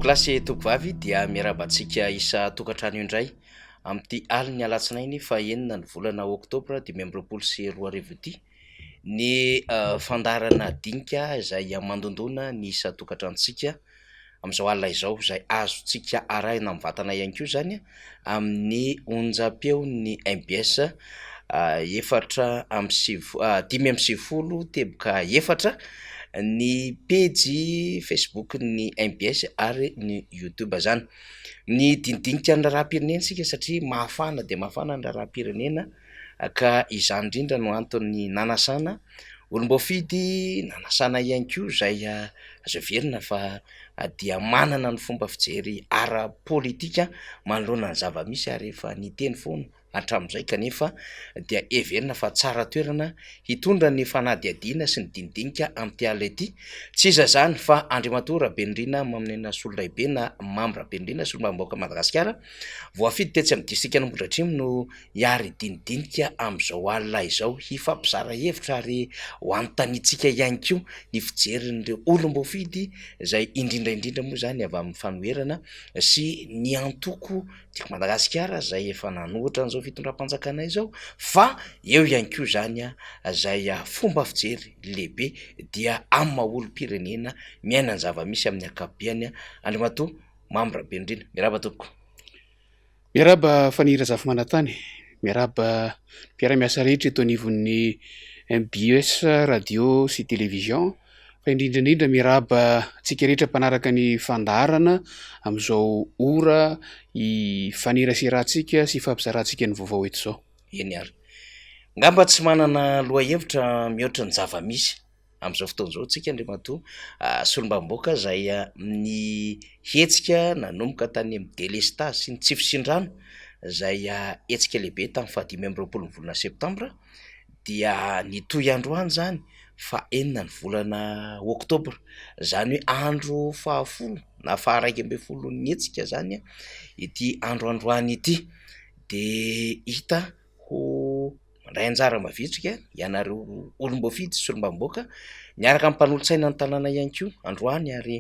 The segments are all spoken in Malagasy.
Tompokolahy sy tompokovavy dia miarahaba antsika isan-tokantrano indray amin'ity alin'ny alatsinainy fahenina ny volana oktobra 2025 ity ny fandaharana dinika izay mandondona ny isan-tokantranontsika amin'izao alina izao izay azontsika arahina mivantana ihany koa izany amin'ny onjam-peon'ny mbs efatra amby sivy 95 teboka efatra ny pejy Facebook-n'ny mbs ary ny YouTube izany. Ny dinidinika ny raharaham-pirenena isika satria mafana dia mafana ny raharaham-pirenena ka izany indrindra no antony nanasana olom-boafidy, nanasana ihany koa izay azo heverina fa dia manana ny fomba fijery ara-politika manoloana ny zava-misy ary efa niteny foana hatramin'izay kanefa dia heverina fa tsara toerana hitondra ny fanadihadiana sy ny dinidinika amin'ity alina ity. Tsy iza izany fa Andriamatoa Rabenirina Maminena Solondraibe na Mamy Rabenirina solombavambahoakan'i Madagasikara voafidy tetsy amin'ny distrikan'Ambohidratrimo no hiary dinidinika amin'izao alina izao, hifampizara hevitra ary ho anontaniantsika ihany koa ny fijerin'ireo olom-boafidy izay indrindra indrindra moa izany avy amin'ny fanoherana sy ny antoko Tiako Madagasikara izay efa nanohitra an'izao fitondram-panjakana izao fa eo ihany koa izany izay fomba fijery lehibe dia amin'ny maha olom-pirenena miaina ny zava-misy amin'ny ankapobeny Andriamatoa Mamy Rabenirina. Miarahaba tompoko. Miarahaba Faniry Razafimanantany, miarahaba mpiara-miasa rehetra eto anivon'ny mbs radio sy télévision, fa indrindra indrindra miarahaba antsika rehetra mpanaraka ny fandaharana amin'izao ora ifaneraserantsika sy ifampizarantsika ny vaovao eto izao. Eny ary. Angamba tsy manana lohahevitra mihoatra ny zava-misy amin'izao fotoana izao tsika Andriamatoa solombavambahoaka izay ny hetsika nanomboka tany amin'ny delestazy sy ny tsy fisian-drano izay hetsika lehibe tamin'ny faha 25 ny volana septambra dia nitohy androany izany faha enina ny volana oktobra, izany hoe andro fahafolo na faha 11 ny hetsika izany ity andro androany ity de hita ho Mandray anjara mavitrika ianareo olom-boafidy sy solombavambahoaka miaraka amin'ny mpanolotsaina ny tanàna ihany koa androany ary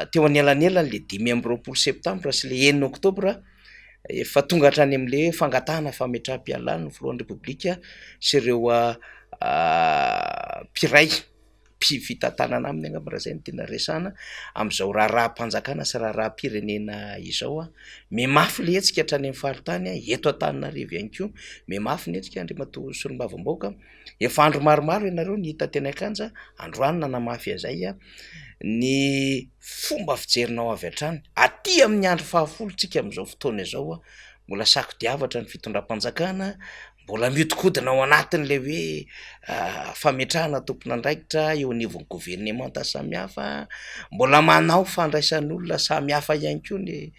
teo anelanelan'le 25 septambra sy le 6 oktobra efa tonga hatrany amin'le fangatahana fametraham-pialana ny filohan'ny repoblika sy ireo mpiray. mpifitantanana aminy angamba raha izay no tiana resahana amin'izao raharaham-panjakana sy raharaham-pirenena izao. Mihamafy ilay hetsika hatrany amin'ny faritany, eto Antananarivo ihany koa, mihamafy ny hetsika Andriamatoa Solombavambahoaka. Efa andro maromaro ianareo no hita teny Ankanja, androany nanamafy an'izay ny fomba fijerinao avy hatrany. Aty amin'ny andro fahafolo tsika amin'izao fotoana izao, mbola sakodiavatra ny fitondram-panjakana, Mbola mihodinkodina ao anatin'ilay hoe fametrahana tompon'andraikitra eo anivon'ny governemanta samihafa, mbola manao fandraisan'olona samihafa ihany koa ny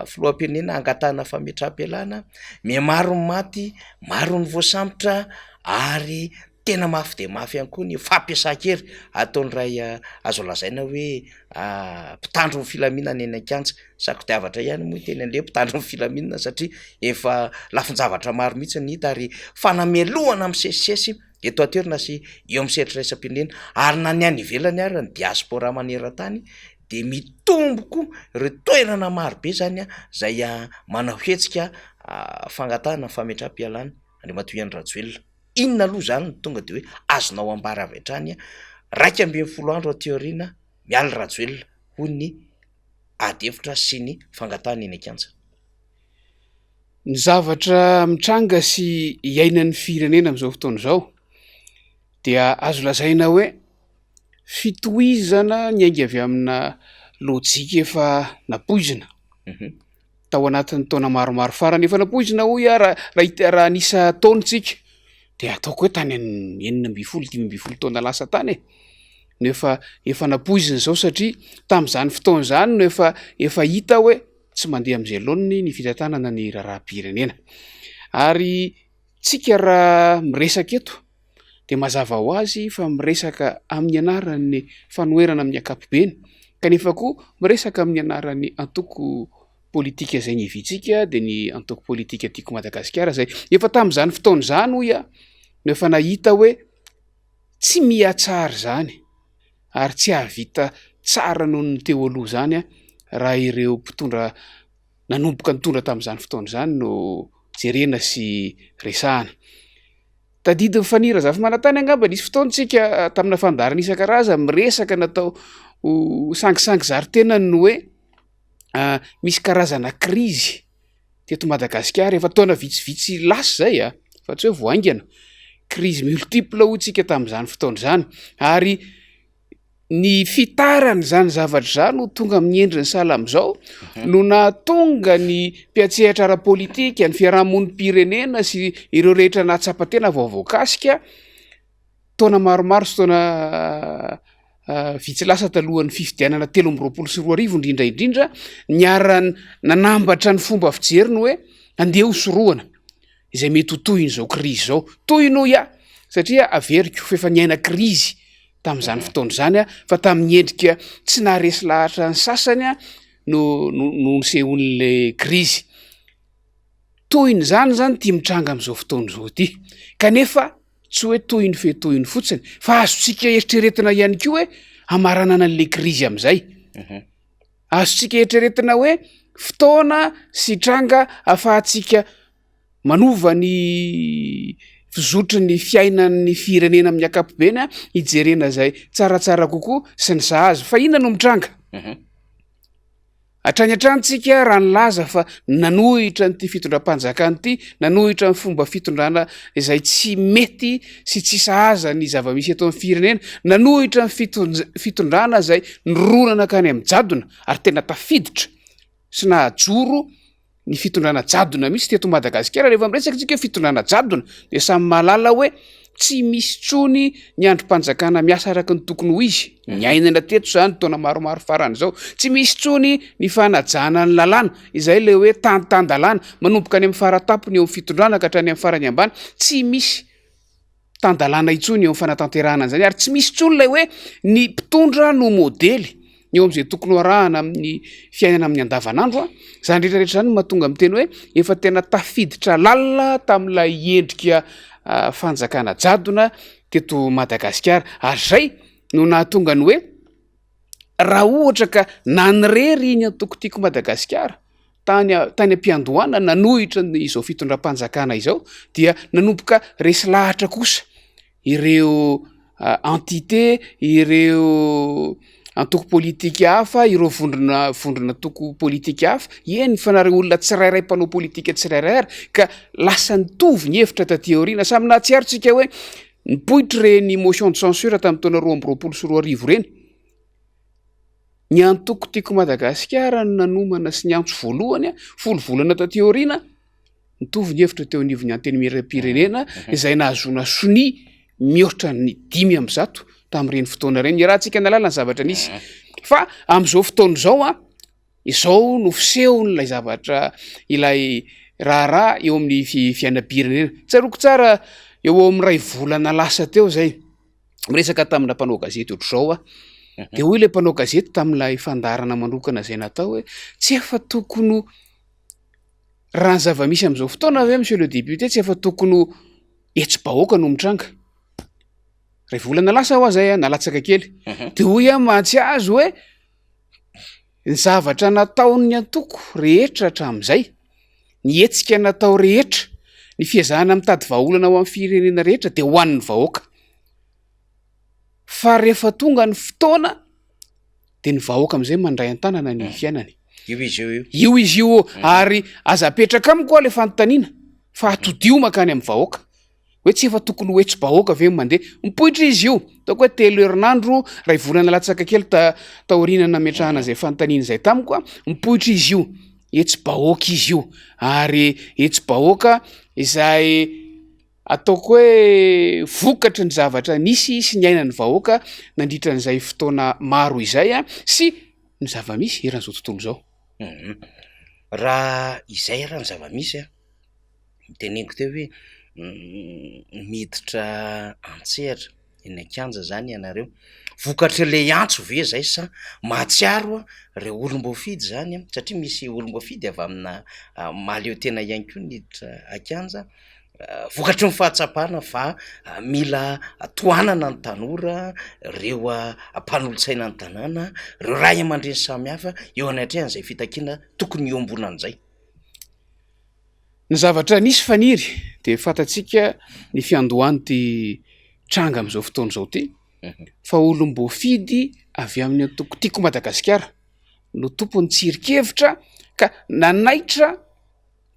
filoham-pirenena hangatahana fametraham-pialana, mihamaro ny maty, maro ny voasambotra ary tena mafy dia mafy ihany koa ny fampiasan-kery ataon'iray azo lazaina hoe mpitandro ny filaminana eny an-kianja. Sakodiavatra ihany moa ity eny an'ilay mpitandro ny filaminana satria efa lafin-javatra maro mihitsy ny hita ary fanamelohana misesisesy eto an-toerana sy eo amin'ny sehatra iraisam-pirenena ary na ny any ivelany ary ny diaspora maneran-tany dia mitombo koa ireo toerana maro be izany izay manao hetsika fangatahana fametraham-pialana Andriamatoa Andry Rajoelina. Inona aloha izany no tonga dia hoe azonao ambara avy hatrany 11 andro aty aoriana miala Rajoelina hoy ny ady hevitra sy ny fangatahana eny an-kianja. Ny zavatra mitranga sy iainan'ny firenena amin'izao fotoana izao dia azo lazaina hoe fitohizana niainga avy amina lojika efa nampoizina tao anatin'ny taona maromaro farany. Efa nampoizina hoy aho raha raha hita- raha an'isa taona isika dia ataoko hoe tany amin'ny 16, 15 taona lasa tany e. no efa efa nampoizina izao satria tamin'izany fotoana izany no efa efa hita hoe tsy mandeha amin'izay laoniny ny fitantanana ny raharaham-pirenena. Ary tsika raha miresaka eto dia mazava ho azy fa miresaka amin'ny anaran'ny fanoherana amin'ny ankapobeny kanefa koa miresaka amin'ny anaran'ny antoko politika izay niaviantsika dia ny antoko politika Tiako Madagasikara izay efa tamin'izany fotoana izany hoy aho no efa nahita hoe Tsy mihatsara izany ary tsy hahavita tsara noho ny teo aloha izany raha ireo mpitondra nanomboka nitondra tamin'izany fotoana izany no jerena sy resahana. Tadidin'i Faniry Razafimanantany angamba nisy fotoana isika tamina fandaharana isan-karazany miresaka natao ho sangisangy zary tenany ny hoe misy karazana krizy teto Madagasikara efa taona vitsivitsy lasa izay a, fa tsy hoe vao haingana, krizy multiple hoy tsika tamin'izany fotoana izany ary ny fitaran'izany zavatra izany ho tonga amin'ny endriny sahala amin'izao no nahatonga ny mpiantsehatra ara-politika, ny fiarahamonim-pirenena sy ireo rehetra nahatsapa tena vao voakasika taona maromaro sy taona vitsy lasa talohan'ny fifidianana 2023 indrindra indrindra, niara-nanambatra ny fomba fijeriny hoe andeha hosorohana izay mety ho tohin'izao krizy izao. Tohiny hoy aho satria averiko fa efa niaina krizy tamin'izany fotoana izany aho fa tamin'ny endrika tsy naharesy lahatra ny sasany aho no no no nisehoan'ilay krizy. Tohin'izany izany ity mitranga amin'izao fotoana izao ity kanefa tsy hoe tohiny fe tohiny fotsiny fa azontsika eritreretina ihany koa hoe hamaranana an'ilay krizy amin'izay. Azontsika eritreretina hoe fotoana sy tranga ahafahantsika manova ny fizotry ny fiainan'ny firenena amin'ny ankapobeny hijerena izay tsaratsara kokoa sy ny sahaza. Fa inona no mitranga? Hatrany hatrany tsika raha nilaza fa nanohitra an'ity fitondram-panjakana ity, nanohitra ny fomba fitondrana izay tsy mety sy tsy sahaza ny zava-misy eto amin'ny firenena, nanohitra ny fitondrana izay nirona nankany amin'ny jadona ary tena tafiditra sy nahajoro ny fitondrana jadona mihitsy teto Madagasikara. Rehefa miresaka isika hoe fitondrana jadona dia samy mahalala hoe tsy misy intsony ny andrim-panjakana miasa araka ny tokony ho izy. Niainana teto izany taona maromaro farany izao. Tsy misy intsony ny fanajana ny lalàna, izay ilay hoe tantan-dalàna, manomboka any amin'ny fara-tampony eo amin'ny fitondrana ka hatrany amin'ny farany ambany, tsy misy. tan-dalàna intsony eo amin'ny fanatanterahana an'izany ary tsy misy intsony ilay hoe ny mpitondra no modely eo amin'izay tokony ho arahana amin'ny fiainana amin'ny andavanandro a. Izany rehetra rehetra izany no mahatonga miteny hoe efa tena tafiditra lalina tamin'ilay endrika fanjakana jadona teto Madagasikara ary izay no nahatonga ny hoe raha ohatra ka nanirery iny antoko Tiako Madagasikara tany tany am-piandohana nanohitra ny izao fitondram-panjakana izao dia nanomboka resy lahatra kosa ireo entité, ireo antoko politika hafa, ireo vondrona vondron'antoko politika hafa, eny fa na ireo olona tsirairay mpanao politika tsirairay ary ka lasa nitovy ny hevitra taty aoriana. Samy nahatsiaro tsika hoe nipoitra ireny motion de censure tamin'ny taona 2022 ireny. Ny antoko Tiako Madagasikara no nanomana sy niantso voalohany, folo volana taty aoriana, nitovy ny hevitra teo anivon'ny Antenimierampirenena izay nahazoana sonia mihoatra ny 105 tamin'ireny fotoana ireny. Iarahantsika nahalala ny zavatra nisy. Fa amin'izao fotoana izao an, izao no fisehon'ilay zavatra, ilay raharaha eo amin'ny fiainam-pirenena. Tsaroako tsara eo amin'ny iray volana lasa teo izay. miresaka tamina mpanao gazety ohatr'izao aho, de hoy ilay mpanao gazety tamin'ilay fandaharana manokana izay natao hoe tsy efa tokony ho raha ny zava-misy amin'izao fotoana ve monsieur le député tsy efa tokony ho hetsi-bahoaka no mitranga? Ray volana lasa hoa zay a, nalatsaka kely, de hoy aho mantsy azy hoe ny zavatra nataon'ny antoko rehetra hatramin'izay, ny hetsika natao rehetra, ny fiezahana mitady vahaolana ho an'ny firenena rehetra dia ho an'ny vahoaka. Fa rehefa tonga ny fotoana dia ny vahoaka amin'izay mandray an-tanana ny fiainany. Io izy io io. Io izy io ary aza apetraka amiko hoa le fanontaniana fa atodiho mankany amin'ny vahoaka. Hoe tsy efa tokony ho hetsi-bahoaka ve ny mandeha? Mipoitra izy io, ataoko hoe telo herinandro, iray volana latsaka kely ta- taoriana nametrahana izay fanontaniana izay tamiko a, mipoitra izy io, hetsi-bahoaka izy io, ary hetsi-bahoaka izay ataoko hoe vokatry ny zavatra nisy sy niainan'ny vahoaka nandritra an'izay fotoana maro izay a, sy ny zava-misy eran'izao tontolo izao. Raha izay ary ny zava-misy a, Noteneniko teo hoe miditra an-tsehatra eny an-kianja zany ianareo, vokatr'ilay antso ve zay sa mahatsiaro ireo olom-boafidy zany an, satria misy olom-boafidy avy amina mahaleo tena ihany koa niditra an-kianja. Vokatry ny fahatsapana fa mila tohanana ny tanora, ireo mpanolotsaina ny tanàna, ireo ray aman-dreny samihafa eo anatrehan'izay fitakiana tokony hiombonana izay. Ny zavatra nisy faniry dia fantatsika ny fiandohan'ity tranga amin'izao fotoana izao ity fa olom-boafidy avy amin'ny antoko Tiako Madagasikara no tompon'ny tsirin-kevitra ka nanaitra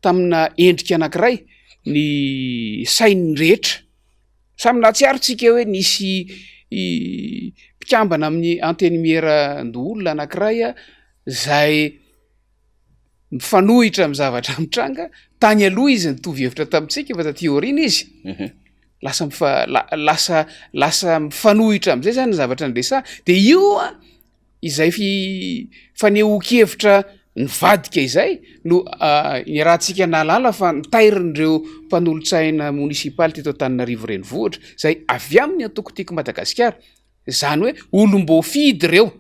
tamina endrika anankiray ny sain'ny rehetra. Samy nahatsiaro tsika hoe nisy mpikambana amin'ny antenimierandoholona anankiray izay mifanohitra amin'ny zavatra mitranga, tany aloha izy nitovy hevitra tamintsika fa taty aoriana izy lasa mifa- la- lasa lasa mifanohitra am'zay zany ny zavatra niresahana, de io an izay fi- fanehoan-kevitra nivadika izay no niarahantsika nahalala fa notairin'ireo mpanolotsaina monisipaly teto Antananarivo renivohitra zay avy amin'ny antoko Tiako i Madagasikara, zany hoe olom-boafidy ireo.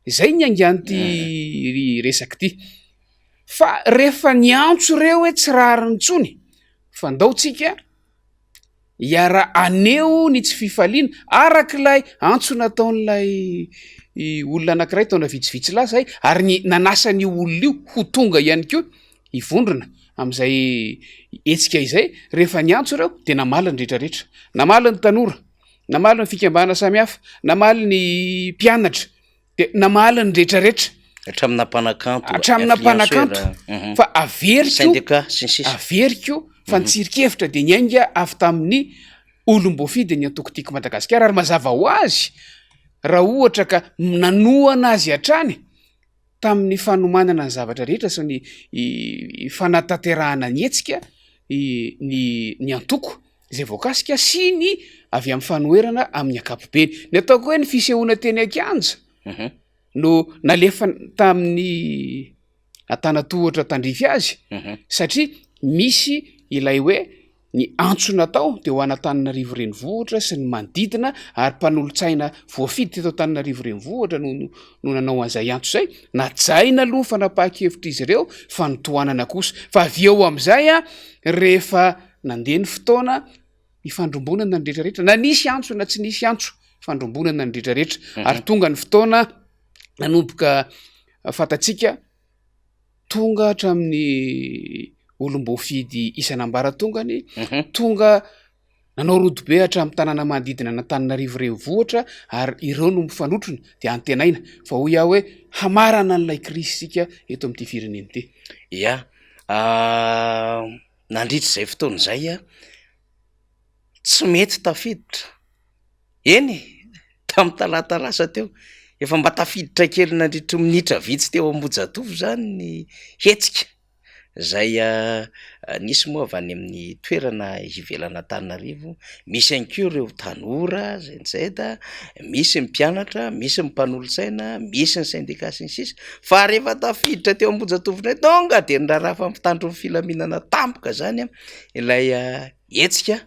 Izay ny niaingan'ity resaka ity. Fa rehefa niantso ireo hoe tsy rariny intsony fa ndao tsika hiara haneho ny tsy fifaliana araka ilay antso nataon'ilay olona anankiray taona vitsivitsy lasa izay ary ny nanasa an'io olona io ho tonga ihany koa hivondrona amin'izay hetsika izay. Rehefa niantso ireo dia namaly ny rehetrarehetra, namaly ny tanora. Namaly ny fikambanana samihafa, namaly ny mpianatra, de namaly ny rehetrarehetra. Hatramina mpanakanto, Hatramina mpanakanto. influenceur, Fa averiko, syndicat sy ny sisa. averiko fa ny tsirinkevitra dia niainga avy tamin'ny olom-boafidy ny antoko Tiako Madagasikara ary mazava ho azy raha ohatra ka nanohana azy hatrany tamin'ny fanomanana ny zavatra rehetra sy ny fanatanterahana ny hetsika ny ny antoko izay voakasika sy ny avy amin'ny fanoherana amin'ny ankapobeny. Ny ataoko hoe ny fisehoana teny an-kianja no nalefa tamin'ny antanatohatra tandrify azy satria misy ilay hoe Ny antso natao dia ho an'Antananarivo Renivohitra sy ny manodidina ary mpanolotsaina voafidy teto Antananarivo Renivohitra no no nanao an'izay antso izay. Najaina aloha ny fanapahan-kevitr'izy ireo fa notohanana kosa. Fa avy eo amin'izay rehefa nandeha ny fotoana, nifandrombonana ny rehetrarehetra, na nisy antso na tsy nisy antso, nifandrombonana ny rehetrarehetra ary tonga ny fotoana nanomboka fantatsika tonga hatramin'ny olom-boafidy isan'ambaratongany, tonga nanao rodobe hatramin'ny tanàna manodidina an'Antananarivo renivohitra ary ireo no mifanotrona dia antenaina fa hoy aho hoe hamarana an'ilay krizy isika eto amin'ity firenena ity. Ya, nandritra izay fotoana izay tsy mety tafiditra. Eny e, tamin'ny talata lasa teo, efa mba tafiditra kely nandritry ny minitra vitsy teo Ambohijatovo izany ny hetsika izay nisy moa avy any amin'ny toerana ivelan'Antananarivo, misy ihany koa ireo tanora Gen Z, misy ny mpianatra, misy ny mpanolotsaina, misy ny sendika sy ny sisa, fa rehefa tafiditra teo Ambohijatovo indray tonga dia norarafan'ny mpitandro ny filaminana tampoka izany ilay hetsika.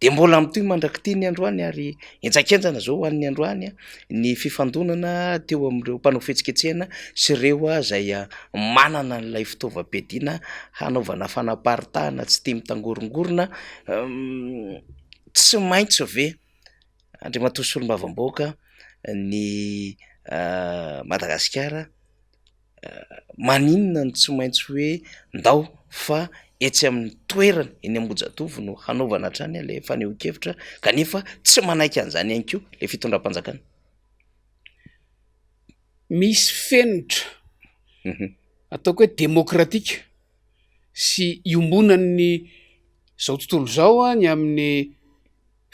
Dia mbola mitohy mandrak'ity ny androany ary henjakenjana izao ho an'ny androany ny fifandonana teo amin'ireo mpanao fihetsiketsehana sy ireo izay manana an'ilay fitaovam-piadiana hanaovana fanaparitahana tsy tia mitangorongorona. Tsy maintsy ve Andriamatoa Solombavambahoaka ny Madagasikara Maninona no tsy maintsy hoe ndao fa etsy amin'ny toerana eny Ambohijatovo no hanaovana hatrany ilay fanehoan-kevitra kanefa tsy manaiky an'izany ihany koa ilay fitondram-panjakana? Misy fenitra ataoko hoe demokratika sy iombonan'ny izao tontolo izao ny amin'ny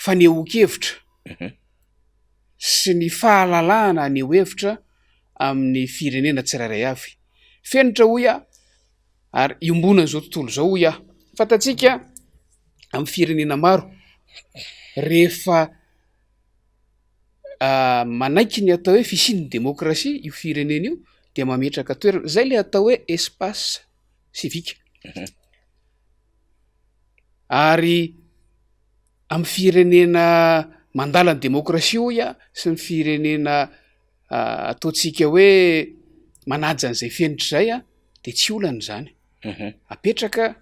fanehoan-kevitra sy ny fahalalahana haneho hevitra amin'ny firenena tsirairay avy. Fenitra hoy aho ary iombonan'izao tontolo izao hoy aho. Fantatsika amin'ny firenena maro rehefa manaiky ny atao hoe fisian'ny demokrasia io firenena io dia mametraka toerana, izay ilay atao hoe espace civique. Ary amin'ny firenena mandala ny demokrasia hoy aho sy ny firenena ataontsika hoe manaja an'izay fenitra izay de tsy olana izany. Apetraka.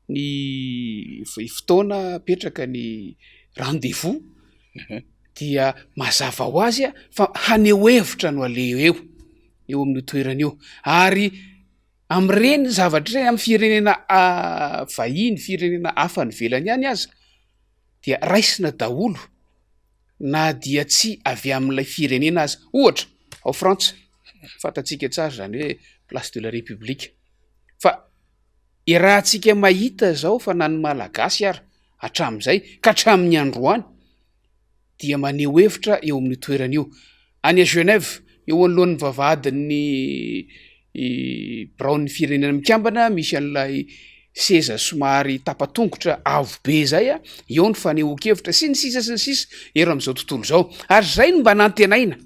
ny fotoana apetraka ny rendez-vous dia mazava ho azy fa haneho hevitra no aleha eo, eo amin'io toerana io ary amin'ireny zavatra ireny amin'ny firenena vahiny, firenena hafa any ivelany any aza dia raisina daholo na dia tsy avy amin'ilay firenena aza. Ohatra, ao Frantsa, fantatsika tsara izany hoe place de la république fa Iarahantsika mahita izao fa na ny Malagasy ara hatramin'izay ka hatramin'ny androany dia maneho hevitra eo amin'io toerana io. Any à Genève, eo anoloan'ny vavahadin'ny biraon'ny Firenena Mikambana misy an'ilay seza somary tapa-tongotra avo be izay, eo ny fanehoan-kevitra sy ny sisa sy ny sisa ero amin'izao tontolo izao. Ary izay no mba nantenaina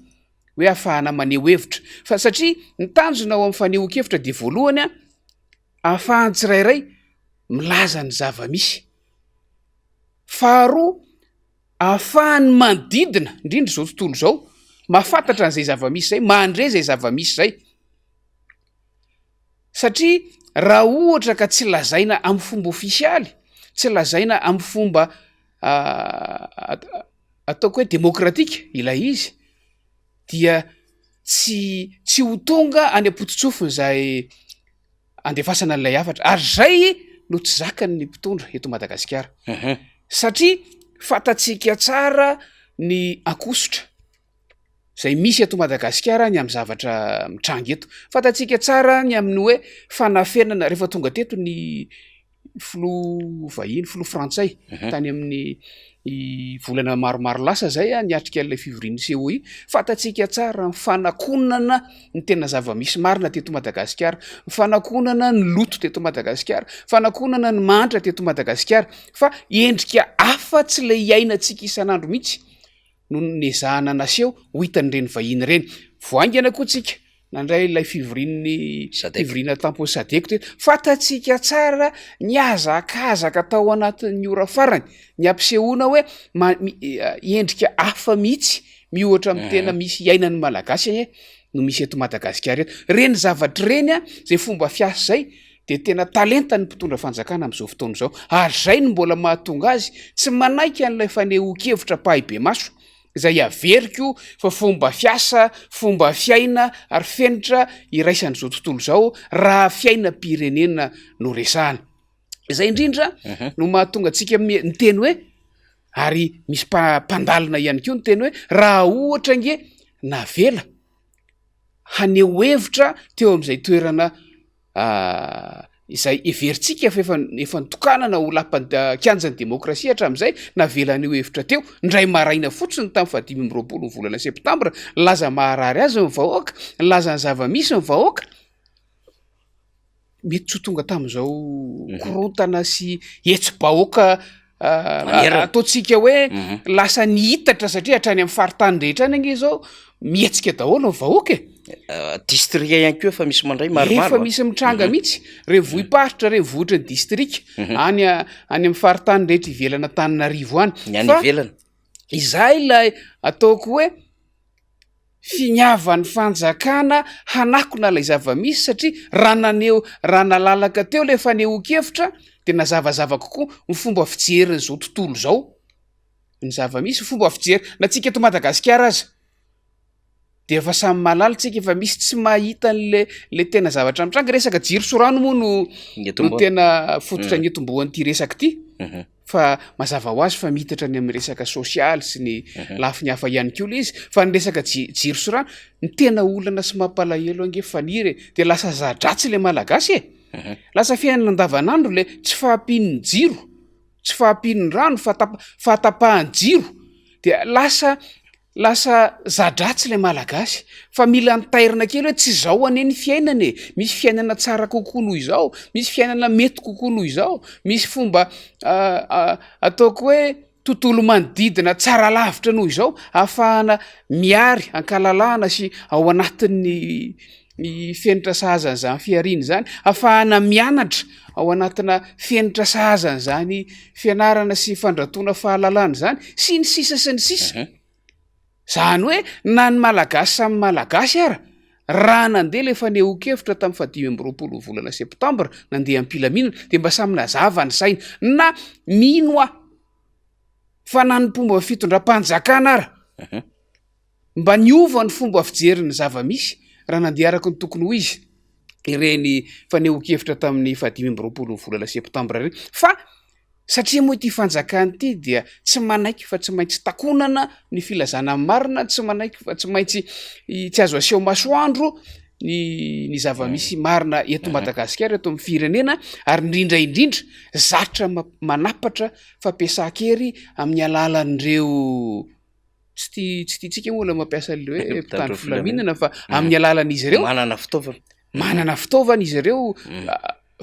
hoe ahafahana maneho hevitra fa satria ny tanjona ao amin'ny fanehoan-kevitra dia voalohany ahafahan'ny tsirairay milaza ny zava-misy. Faharoa, ahafahan'ny manodidina, indrindra izao tontolo izao, mahafantatra an'izay zava-misy izay, mandre izay zava-misy izay. Satria raha ohatra ka tsy lazaina amin'ny fomba ofisialy, tsy lazaina amin'ny fomba ataoko hoe demokratika ilay izy, dia tsy tsy ho tonga any am-poto-tsofina izay andefasana an'ilay hafatra ary izay no tsy zakan'ny mpitondra eto Madagasikara satria fantatsika tsara ny ankosotra izay misy eto Madagasikara ny amin'ny zavatra mitranga eto, fantatsika tsara ny amin'ny hoe fanafenana rehefa tonga teto ny filoha vahiny, filoha frantsay tany amin'ny volana maromaro lasa zay a, niatrika an'ilay fivorian'ny COI, fantatsika tsara ny fanakonana ny tena zava-misy marina teto Madagasikara, ny fanakonana ny loto teto Madagasikara, fanakonana ny mahantra teto Madagasikara, fa endrika hafa tsy ilay iainantsika isan'andro mihitsy no nezahana naseho ho hitan'ireny vahiny ireny. Vao haingana koa tsika nandray ilay fivorian'ny fivoriana tampon'ny Sadec teto. Fantatsika tsara ny hazakazaka tao anatin'ny ora farany, ny hampisehoana hoe endrika hafa mihitsy miohatra amin'ny tena misy iainan'ny Malagasy anie no misy eto Madagasikara eto. Ireny zavatra ireny a, izay fomba fiasa izay dia tena talentan'ny mpitondra fanjakana amin'izao fotoana izao ary izay no mbola mahatonga azy tsy manaiky an'ilay fanehoan-kevitra ampahibemaso izay averiko fa fomba fiasa, fomba fiaina ary fenitra iraisan'izao tontolo izao raha fiainam-pirenena no resahana. Izay indrindra no mahatonga antsika miteny hoe ary misy mpandalina ihany koa niteny hoe raha ohatra ange navela haneho hevitra teo amin'izay toerana izay heverintsika fa efa efa nitokanana ho lapan'ny kianjan'ny demokrasia hatramin'izay, navela haneho hevitra teo, indray maraina fotsiny tamin'ny fahadimy amby roapolo ny volana septambra, nilaza maharary azy ny vahoaka, nilaza ny zava-misy ny vahoaka, mety tsy ho tonga tamin'izao korontana sy hetsi-bahoaka ataontsika hoe lasa nihitatra satria hatrany amin'ny faritany rehetra any ange zao mihetsika daholo ny vahoaka e. Distrika ihany koa efa misy mandray maromaro. Efa misy mitranga mihitsy, renivohi-paritra, renivohitry ny distrika, any any amin'ny faritany rehetra ivelan'Antananarivo any. Ny any ivelany. Izay ilay ataoko hoe finiavan'ny fanjakana hanakona ilay zava-misy satria raha naneho raha nalalaka teo ilay fanehoan-kevitra dia nazavazava kokoa ny fomba fijerin'izao tontolo izao ny zava-misy, fomba fijery na tsika eto Madagasikara aza dia efa samy mahalala tsika efa misy tsy mahita an'le le tena zavatra mitranga, resaka jiro sy rano moa no no tena fototra nitomboan'ity resaka ity. Fa mazava ho azy fa miitatra ny amin'ny resaka sosialy sy ny lafiny hafa ihany koa ilay izy, fa ny resaka jiro sy rano, ny tena olana sy mampalahelo ange Faniry e, dia lasa za-dratsy ilay Malagasy e! Lasa fiainana andavanandro ilay tsy fahampian'ny jiro, tsy fahampian'ny rano, fahatapahan'ny jiro, dia lasa Lasa za-dratsy ilay Malagasy fa mila antairina kely hoe tsy izao anie ny fiainana e, misy fiainana tsara kokoa noho izao, misy fiainana mety kokoa noho izao, misy fomba ataoko hoe tontolo manodidina tsara lavitra noho izao ahafahana mihary ankalalahana sy ao anatin'ny ny fenitra sahaza an'izany fihariana izany, ahafahana mianatra ao anatina fenitra sahaza an'izany fianarana sy fandratoana fahalalana izany, sy ny sisa sy ny sisa. Zany hoe na ny Malagasy samy Malagasy ara, Raha nandeha ilay fanehoan-kevitra tamin'ny fahadimy amby roapolo ny volana septambra, nandeha am-pilaminana, dia mba samy nazava ny saina. Na mino aho fa na ny mpomba fitondram-panjakana ara, mba niova ny fomba fijery ny zava-misy raha nandeha araka ny tokony ho izy ireny fanehoan-kevitra tamin'ny fahadimy amby roapolo ny volana septambra ireny. Fa satria moa ity fanjakana ity dia tsy manaiky fa tsy maintsy takonana ny filazana ny marina, tsy manaiky fa tsy maintsy tsy azo aseho masoandro ny ny zava-misy marina eto Madagasikara, eto amin'ny firenena, ary indrindra indrindra zatra manapatra fampiasan-kery amin'ny alalan'ireo tsy tia tsy tiantsika moa ilay mampiasa an'ilay hoe mpitandro filaminana fa amin'ny alalan'izy ireo Manana fitaovana. Manana fitaovana izy ireo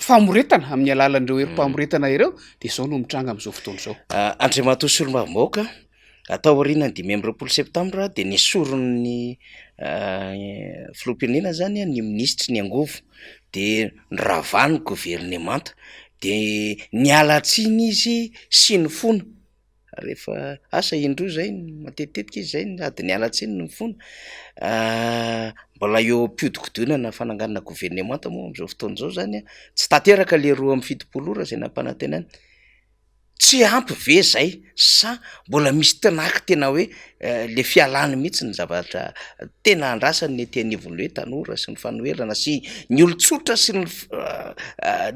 famoretana amin'ny alalan'ireo herim-pamoretana ireo, dia izao no mitranga amin'izao fotoana izao. Andriamatoa Solombavambahoaka, tao aorianan'ny 25 septambra dia nesorin'ny filoham-pirenena zany ny minisitry ny angovo, dia noravany ny governemanta, dia niala tsiny izy sy nifona. Rehefa asa indroa zay matetitetika izy zay sady niala tsiny no nifona, mbola eo am-pihodinkodinana fananganana governemanta moa am'zao fotoana zao zany an, tsy tanteraka le 72 ora zay nampanantenaina, tsy ampy ve zay sa mbola misy tinaky tena hoe le fialany mihitsy ny zavatra tena andrasany ny ety anivon'ny hoe tanora sy ny fanoherana sy ny olon-tsotra sy ny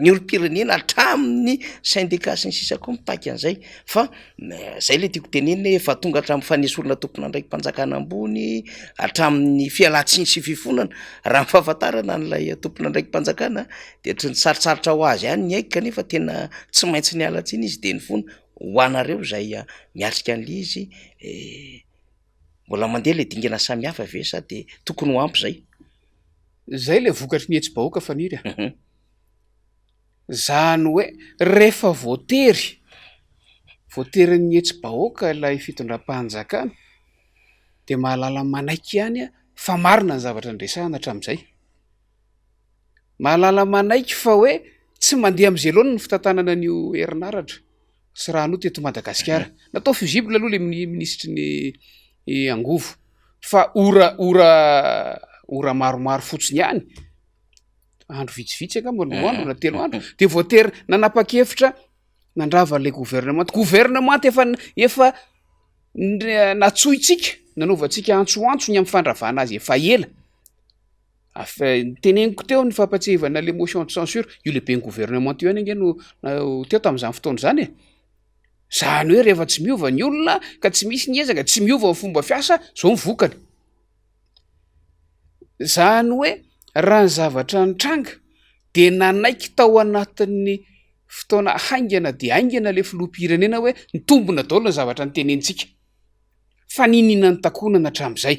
ny olom-pirenena hatramin'ny syndicat sy ny sisa koa mitaky an'izay fa zay le tiako tenenina hoe efa tonga hatramin'ny fanesorana tompon'andraiki-panjakana ambony hatramin'ny fialantsiny sy fifonana. Raha ny fahafantarana an'ilay tompon'andraiki-panjakana de ohatran'ny sarotsarotra ho azy ihany ny aiky kanefa tena tsy maintsy niala tsiny izy de nifona. Ho anareo izay miatrika an'le izy, mbola mandeha le dingana samihafa ve sa de tokony ho ampy zay? Zay le vokatry ny hetsi-bahoaka Faniry a! Zany hoe rehefa voatery, voaterin'ny hetsi-bahoaka ilay fitondram-panjakana de mahalala manaiky ihany fa marina ny zavatra niresahana hatramin'izay. Mahalala manaiky fa hoe tsy mandeha amin'izay laoniny ny fitantanana an'io herinaratra sy rano io teto Madagasikara. Natao fusible aloha le minisitry ny angovo fa ora ora ora maromaro fotsiny ihany, andro vitsivitsy angamba roa andro na telo andro de voatery nanapa-kevitra nandrava an'ilay governemanta. Governemanta efa efa natsointsika, nanaovantsika antsoantso ny amin'ny fandravana azy efa ela. Teneniko teo ny fampatsiahivana le motion de censure, io lehiben'ny gouvernement io ihany ange no teo tamin'izany fotoana izany e, zany hoe rehefa tsy miova ny olona ka tsy misy ny ezaka, tsy miova ny fomba fiasa, zao ny vokany, zany hoe raha ny zavatra nitranga de nanaiky tao anatin'ny fotoana haingana dia haingana le filoham-pirenena hoe nitombina daholo ny zavatra notenenintsika. fa niniana notakonana hatramin'izay.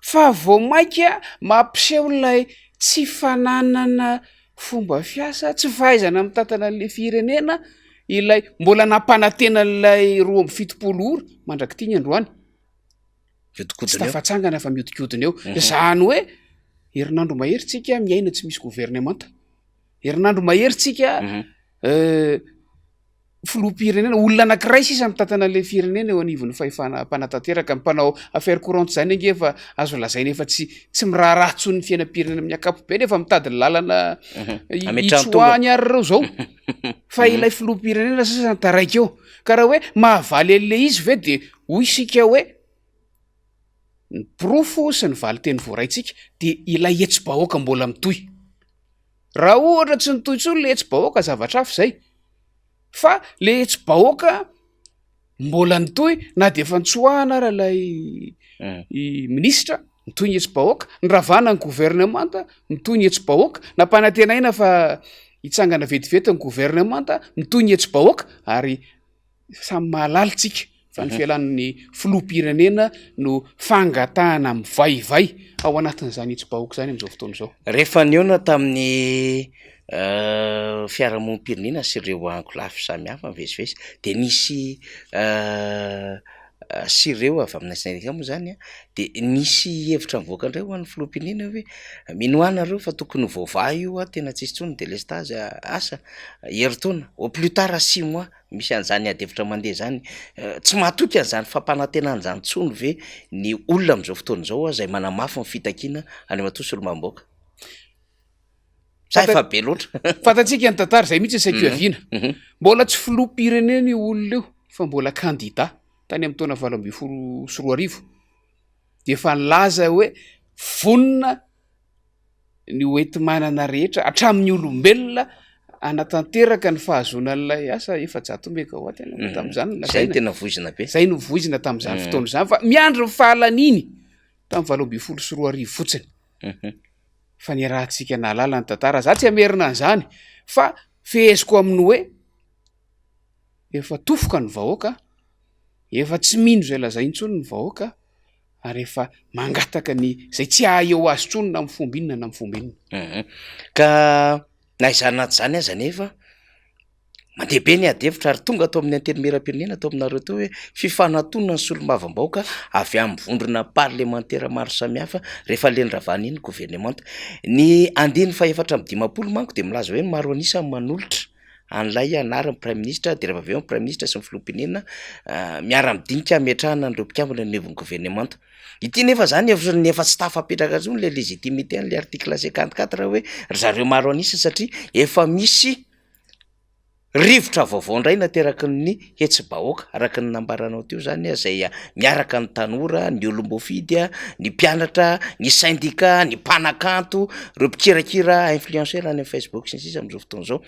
Fa vao mainka mampiseho ilay tsy fananana fomba fiasa, tsy fahaizana mitantana an'ilay firenena ilay mbola nampanantena an'ilay 72 ora mandrak'ity ny androany. Tsy Mihodinkodina eo. tafatsangana fa mihodinkodina eo. Izany hoe herinandro mahery tsika miaina tsy misy governemanta. Herinandro mahery tsika filoham-pirenena, olona anankiray sisa mitantana an'ilay firenena eo anivon'ny fahefana mpanatanteraka, ny mpanao affaire courante izany ange efa azo lazaina efa tsy tsy miraharaha intsony ny fiainam-pirenena amin'ny ankapobeny, efa mitady ny lalana hitsoahany ary ireo izao, fa ilay filoham-pirenena sisa no taraiky eo, ka raha hoe mahavaly an'ilay izy ve de hoy isika hoe ny porofo sy ny valinteny voaraintsika de ilay hetsi-bahoaka mbola mitohy. Raha ohatra tsy nitohy intsony le hetsi-bahoaka zavatra hafa izay, fa le hetsi-bahoaka mbola nitohy na dia efa nitsoahana ara ilay minisitra, nitohy ny hetsi-bahoaka, niravana ny governemanta, mitohy ny hetsi-bahoaka, nampanantenaina fa hitsangana vetivety ny governemanta, mitohy ny hetsi-bahoaka ary Samy mahalala tsika fa ny fialan'ny filoham-pirenena no fangatahana mivaivay ao anatin'izany hetsi-bahoaka izany amin'izao fotoana izao. Rehefa nihaona tamin'ny fiarahamonim-pirenena sy ireo ankolafy samihafa nivezivezy dia nisy. sy ireo avy amina sendika moa zany de nisy hevitra nivoaka indray ho an'ny filoham-pirenena hoe mino ahy nareo fa tokony ho voavaha io a, tena tsisy intsony ny délestage asa herintaona au plus tard 6 mois misy an'zany ady hevitra mandeha zany. Tsy mahatoky an'zany fampanantenana zany intsony ve ny olona am'zao fotoana zao a, zay manamafy ny fitakiana Andriamatoa solombavambahoaka, sa efa be loatra? Fantatsika ny tantara zay mihitsy ny saiko iaviana. Mbola tsy filoham-pirenena io olona io fa mbola candidat tany amin'ny taona 2018, de efa nilaza hoe vonona ny hoenti-manana rehetra hatramin'ny olombelona anatanteraka ny fahazoana an'ilay asa 400 mégawatt mm. Tamin'izany Zay no tena voizina be. Zay no voizina tamin'izany fotoana izany, fa miandry ny fahalaniny tamin'ny 2018 fotsiny. Fa ny rahantsika nahalala ny tantara, za tsy hamerina an'izany fa feheziko amin'ny hoe efa tofoka ny vahoaka, efa tsy mino izay lazainy intsony ny vahoaka, ary efa mangataka ny zay tsy ahay eo azy intsony na amin'ny fomba inona na amin'ny fomba inona. Ka na izany na tsy izany aza anefa, mandeha be ny ady hevitra ary tonga ato amin'ny antenimierampirenena ato aminareo teo hoe fifanantonana ny solombavambahoaka avy amin'ny vondrona parlemantera maro samihafa rehefa leny ravana iny governemanta. Ny andininy faha-54 manko de milaza hoe ny maro an'isa manolotra an'ilay anaran'ny praiminisitra, de rehefa avy eo ny praiminisitra sy ny filoham-pirenena miara-midinika hametrahana an'ireo mpikambana eo anivon'ny governemanta. Ity nefa zany efa efa tsy tafapetraka intsony le légitimité an'le article 54 hoe ry zareo maro an'isa, satria efa misy rivotra vaovao indray nateraky ny hetsi-bahoaka araka ny nambaranao teo zany a, zay miaraka ny tanora, ny olom-boafidy a, ny mpianatra, ny syndicat, ny mpanakanto, reo mpikirakira influenceur any amin'ny Facebook sy ny sisa am'zao fotoana zao.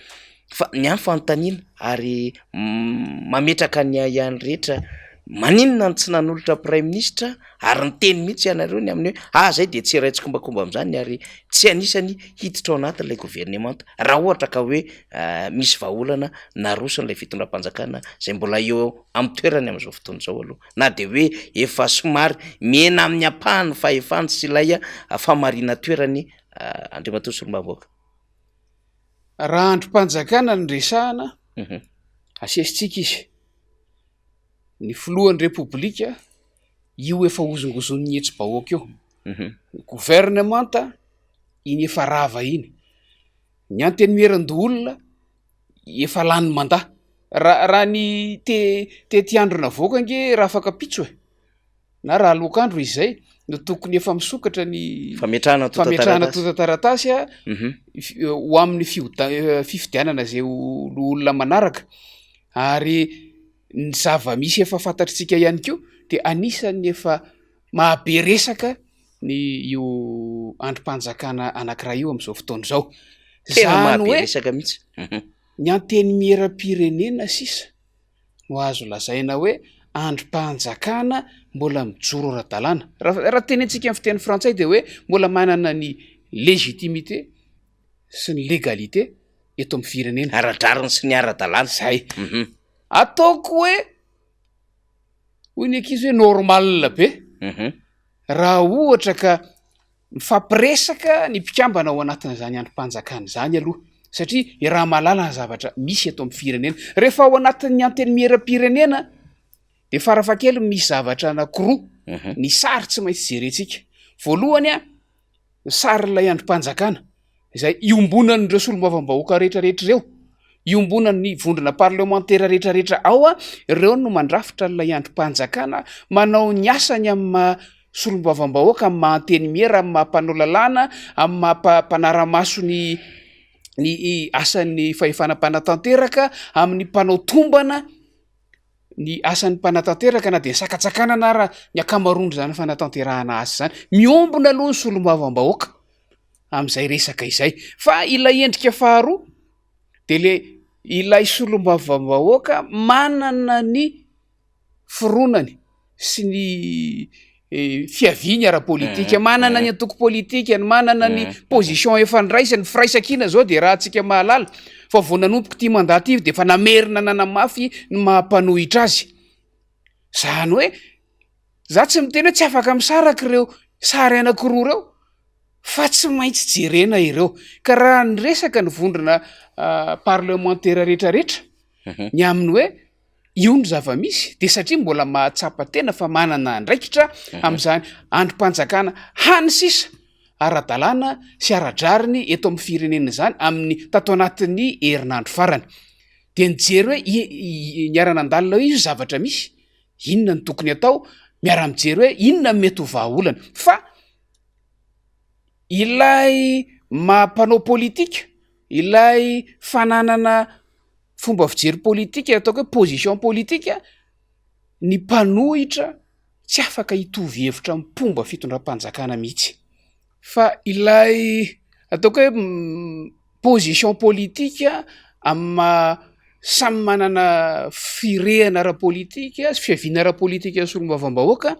Fa ny ahy fanontaniana ary mametraka ny ahiahy rehetra, maninona no tsy nanolotra praiminisitra ary niteny mihitsy ianareo ny amin'ny hoe ah zay de tsy iray tsikombakomba am'zany ary tsy anisany hiditra ao anatin'ilay governemanta raha ohatra ka hoe misy vahaolana naroson'ilay fitondram-panjakana zay mbola eo amin'ny toerany am'zao fotoana zao aloha, na de hoe efa somary mihena amin'ny ampahany fahefany sy ilay famarina toerany, Andriamatoa solombavambahoaka? Raha andrim-panjakana no resahana, asesitsika izy. Ny filohan'ny repoblika io efa hozongozon'ny hetsi-bahoaka io. Ny governemanta iny efa rava iny. Ny antenimierandoholona efa lany mandat. Raha raha ny te- tetiandro navoaka ange raha afaka pitso e, na raha aloak'andro izy zay no tokony efa misokatra ny fametrahana fametrahana antontan-taratasy antontan-taratasy a ho amin'ny fihoda- fifidianana zay ho loholona manaraka. Ary ny zava-misy efa fantatritsika ihany koa de anisan'ny efa mahabe resaka ny io andrim-panjakana anankiray io amin'izao fotoana izao. Tena Zany mahabe hoe resaka mihitsy. ny antenimieram-pirenena sisa no azo lazaina hoe andrim-panjakana mbola mijoro ara-dalàna. Raha raha tenentsika amin'ny fiteny frantsay de hoe mbola manana ny légitimité sy ny légalité eto amin'ny firenena. Ara-drariny sy ny ara-dalàna. Zay. Ataoko hoe hoy ny ankizy hoe normal be raha ohatra ka mifampiresaka ny mpikambana ao anatin'izany andrim-panjakana izany aloha, satria iaraha mahalala ny zavatra misy eto amin'ny firenena. Rehefa ao anatin'ny antenimieram-pirenena de farafahakeliny misy zavatra anankiroa ny sary tsy maintsy jerentsika. Voalohany a, ny sarin'ilay andrim-panjakana izay iombonan'ireo solombavambahoaka rehetrarehetra ireo, iombonan'ny vondrona parlemantera rehetrarehetra ao a, ireo no mandrafitra an'ilay andrim-panjakana, manao ny asany amin'ny maha solombavambahoaka, amin'ny maha antenimiera, amin'ny maha mpanao lalàna, amin'ny maha mpanara-maso ny ny asan'ny fahefana mpanatanteraka, amin'ny mpanao tombana ny asan'ny mpanatanteraka na dia sakatsakanana ara ny ankamaroan'izany fanatanterahana asa izany. Miombona aloha ny solombavambahoaka amin'izay resaka izay. Fa ilay endrika faharoa de le ilay solombavambahoaka manana ny fironany sy ny fiaviany ara-politika, manana ny antoko politikany, manana ny position efa niraisany, firaisankina zao de raha antsika mahalala fa vao nanomboka ity mandat ity de efa namerina nanamafy ny maha mpanohitra azy. Zany hoe za tsy miteny hoe tsy afaka misaraka ireo sary anankiroa ireo fa tsy maintsy jerena ireo. Ka raha niresaka ny vondrona parlemantera rehetrarehetra ny amin'ny hoe. Io no zava-misy de satria mbola mahatsapa tena fa manana andraikitra amin'izany andrim-panjakana hany sisa ara-dalàna sy ara-drariny eto amin'ny firenena izany amin'ny tato anatin'ny herinandro farany. De nijery hoe i- niara-nandalina hoe io zavatra misy, inona no tokony atao, miara-mijery hoe inona no mety ho vahaolana. Fa ilay maha mpanao politika, ilay fananana fomba fijery politika ataoko hoe position politika, ny mpanohitra tsy afaka hitovy hevitra amin'ny mpomba fitondram-panjakana mihitsy. Fa ilay ataoko hoe position politika amin'ny maha samy manana firehana ara-politika sy fiaviana ara-politika ny solombavambahoaka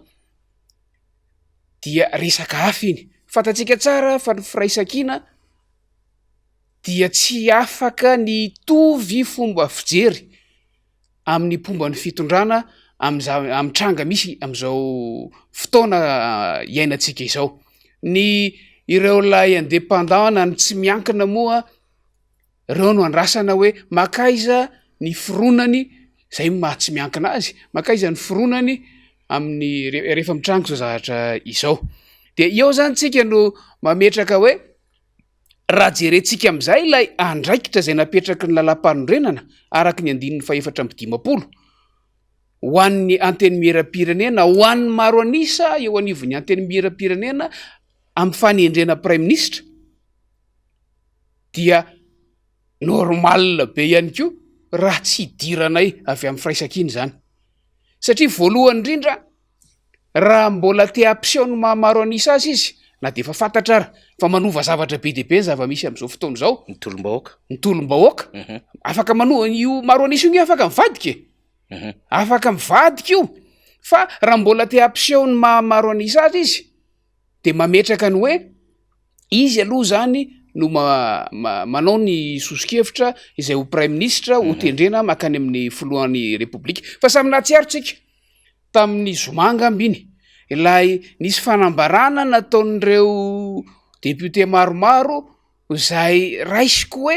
dia resaka hafa iny. Fantatsika tsara fa ny firaisankina dia tsy afaka ny hitovy fomba fijery amin'ny mpomba ny fitondrana amin'izao amin'ny tranga misy amin'izao fotoana iainantsika izao. Ny ireo ilay indépendant na ny tsy miankina moa ireo no andrasana hoe mankaiza ny fironany, zay no maha tsy miankina azy, mankaiza ny fironany amin'ny re- rehefa mitranga izao zavatra izao. De eo zany tsika no mametraka hoe Raha jerentsika amin'izay ilay andraikitra izay napetraky ny lalàmpanorenana araka ny andininy fahefatra amby 50 ho an'ny Antenimierampirenena, ho an'ny maro an'isa eo anivon'ny Antenimierampirenena amin'ny fanendrena praiminisitra dia normal be ihany koa raha tsy hidiranay avy amin'ny firaisankina izany. Satria voalohany indrindra Raha mbola te hampiseho ny maha maro an'isa azy izy, na dia efa fantatra ara fa manova zavatra be dia be ny zava-misy amin'izao fotoana izao. Ny tolom-bahoaka. Ny tolom-bahoaka. Afaka mano- io maro an'isa io nge afaka mivadika e. Afaka mivadika io. Fa raha mbola te hampiseho ny maha maro an'isa azy izy, de mametraka ny hoe izy aloha zany no ma- ma- manao ny soso-kevitra izay ho praiminisitra ho tendrena mankany amin'ny filohan'ny repoblika. Fa samy nahatsiaro tsika. tamin'ny zoma angamba iny, ilay nisy fanambarana nataon'ireo député maromaro izay raisiko hoe,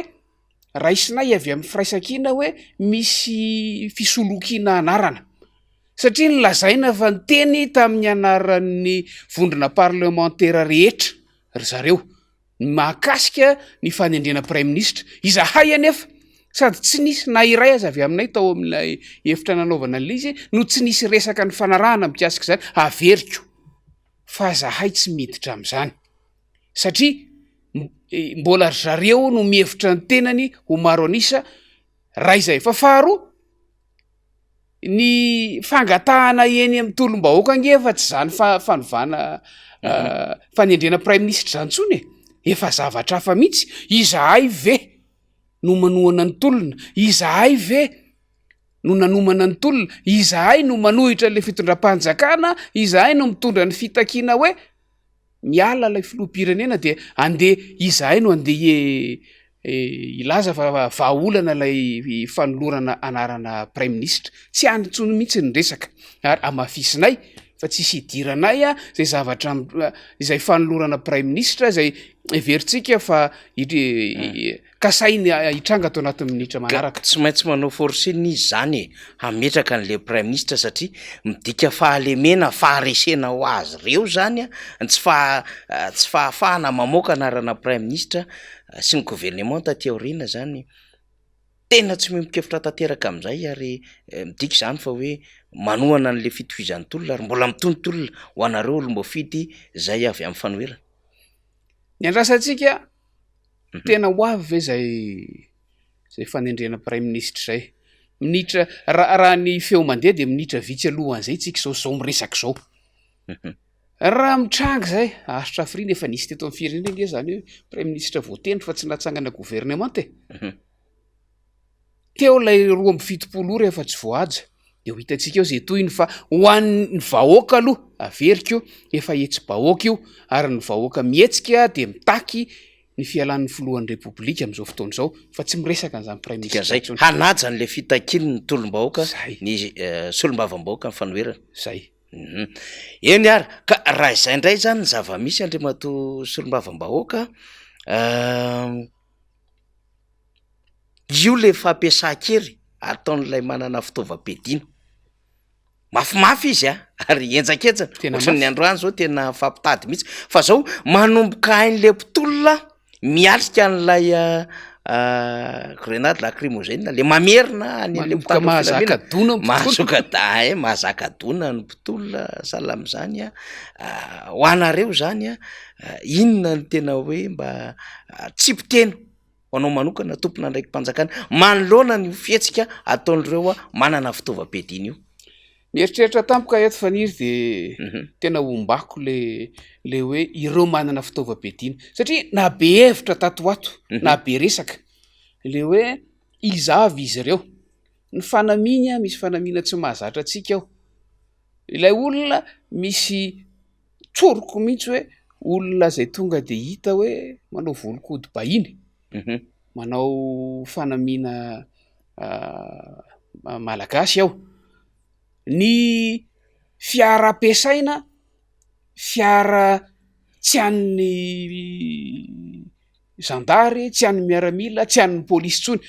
raisinay avy amin'ny firaisankina hoe misy fisolokiana anarana, satria nolazaina fa niteny tamin'ny anaran'ny vondrona parlemantera rehetra ry zareo. ny mahakasika ny fanendrena praiminisitra. Izahay anefa sady tsy nisy na iray aza avy aminay tao amin'ilay efitra nanaovana an'ilay izy no tsy nisy resaka nifanarahana mikasika izany. Averiko fa zahay tsy miditra amin'izany satria mbola ry zareo no mihevitra ny tenany ho maro an'isa raha izay. Fa faharoa, Ny fangatahana eny amin'ny tolom-bahoaka ange efa tsy izany fanovana fanendrena praiminisitra izany intsony e! Efa zavatra hafa mihitsy. Izahay ve no manohana ny tolona? Izahay ve no nanomana ny tolona? Izahay no manohitra ilay fitondram-panjakana? Izahay no mitondra ny fitakiana hoe miala ilay filoham-pirenena dia andeha izahay no andeha hilaza fa vahaolana ilay fanolorana anarana praiminisitra. Tsy any intsony mihitsy ny resaka ary hamafisinay fa tsisy hidiranay izay zavatra izay fanolorana praiminisitra izay heverintsika fa Kasainy hitranga ato anatin'ny minitra manaraka. Ka tsy maintsy manao forcing izy zany e, hametraka an'le praiminisitra satria midika fahalemena, faharesena ho azy reo zany ny tsy faha- tsy fahafahana mamoaka anarana praiminisitra sy ny governemanta aty aoriana zany, tena tsy miombon-kevitra tanteraka am'zay ary midika zany fa hoe manohana an'le fitohizan'ny tolona ary mbola mitohy ny tolona ho anareo olom-boafidy zay avy amin'ny fanoherana. Ny andrasantsika Tena ho avy ve zay zay fanendrena praiminisitra zay? Minitra raha raha ny feo mandeha de minitra vitsy alohan'izay tsika zao zao miresaka zao. Raha mitranga zay, haharitra hafiriana efa nisy teto amin'ny firenena ange zany hoe praiminisitra voatendry fa tsy nahatsangana governemanta e. Teo ilay 72 ora efa tsy voahaja, de ho hitantsika eo zay tohiny fa ho an'ny vahoaka aloha, averiko, efa hetsi-bahoaka io ary ny vahoaka mihetsika dia mitaky ny fialan'ny filohan'ny repoblika amin'izao fotoana izao fa tsy miresaka an'izany praiminisitra Dikan'izay, intsony. hanaja an'ilay fitakian'ny tolom-bahoaka Zay. ny solombavambahoaka ny fanoherana. Zay. Eny ary, ka raha izay indray izany ny zava-misy Andriamatoa solombavambahoaka, io le fampiasan-kery. ataon'ilay manana fitaovam-piadiana. Mafimafy izy a, ary henjakenjana, Tena ohatran'ny mafy. androany zao tena mifampitady mihitsy, fa zao manomboka hain'le mpitolona miatrika an'ilay grenade lacrymogène le mamerina any an'le Manomboka mpitandro mahazaka filaminana. dona ny mpitolona. Mahazaka da- eh, mahazaka dona ny mpitolona sahala amin'izany a, ho anareo zany a, inona no tena hoe mba tsipy teny ho anao manokana tompon'andraiki-panjakana manoloana an'io fihetsika ataon'ireo manana fitaovam-piadiana io? Mieritreritra tampoka eto Faniry de tena ombako le le hoe ireo manana fitaovam-piadiana satria na be hevitra tato ho ato na be resaka le hoe iza avy izy ireo, ny fanamiany misy fanamiana tsy mahazatra antsika ao, ilay olona misy tsoriko mihitsy hoe olona zay tonga de hita hoe manao volon-kodi-bahiny, manao fanamiana malagasy ao, ny fiara ampiasaina fiara tsy an'ny zandary, tsy an'ny miaramila, tsy an'ny polisy intsony,